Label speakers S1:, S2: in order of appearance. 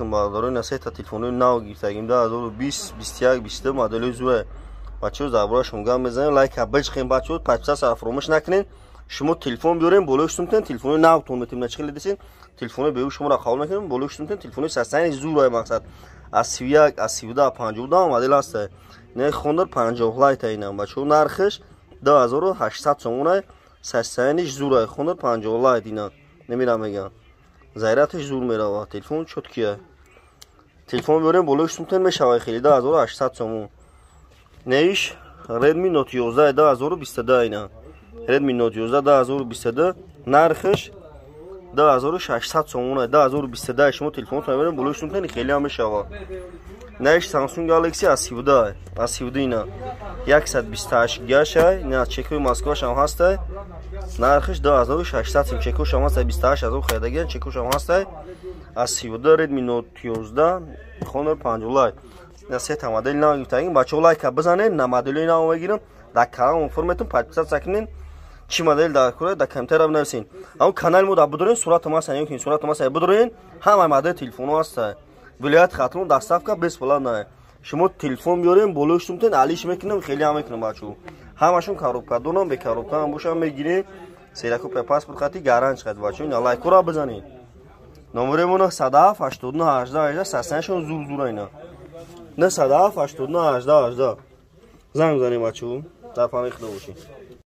S1: Бародарои, насета телефонои нав гирифтагим, 2020, 21, 22, моделои зура. Бачаҳо, дар бораашон гап мезанем. Лайка биҷхем, бачаҳо, подписаться фаромӯш накунед. Шумо телефон биёрем, болои шутумтен телефонои навтон метем. На чихеле десен, телефонои беу шуморо қабул накунем. Болои шутумтен телефонои состояние зура, мақсад аз 31, аз 32, 52 модел ҳаста. Не, Хонор 50 Лайта инам, бачаҳо, нархаш 2800 сомона. Состояниеш зура, Хонор 50 Лайт ина немирам, мегам, зарядаш зур мерава, телефон чёткия. Телефон биёрем, болои шутумтен мешавад хеле, 2800 сомон. Неиш Redmi Note 11 2022 ина, Redmi Note 11 2022, нархаш 2600 сомона. 2022 шумо телефонотон биёрем, болои шутумтен хеле ҳам мешавад. Неиш Samsung Galaxy A32, A32 ина, 128 гигашай, ина чекои Москвашам ҳастай, нархаш 2600 сом. Чекошам ҳастай, 28 000 харидагиан, чекошам ҳастай. A32, Redmi Note 11, Honor 50 Lite. На сета модели нав гирифтагим. Бачаҳо, лайка бизанед, на модели нав мегирам, дар канал форметон подписаться кунед. Чӣ модел дар кора, дар комментария бинависед. Ам канали мо дар бидорен, суратам ҳаста, ёкин суратам ҳаста, бидорен, ҳама модели телефонҳо ҳаста. Вилояти Хатлон доставка бесплатная. Шумо телефон биёрем, болои шутумтен алиш мекунам, хеле ҳам мекунам, бачаҳо. Ҳамашон коробка дорам, бе коробка ҳам бошам мегирем. Ксерокопия паспорт хати, гарант хат. Бачаҳо, ина лайкора бизанед. Номери мо 907 89 18 18. Состояниешон зур зура ина. 907 89 18 18 занг бизанед, бачаҳо. Дар паноҳи Худо бошед.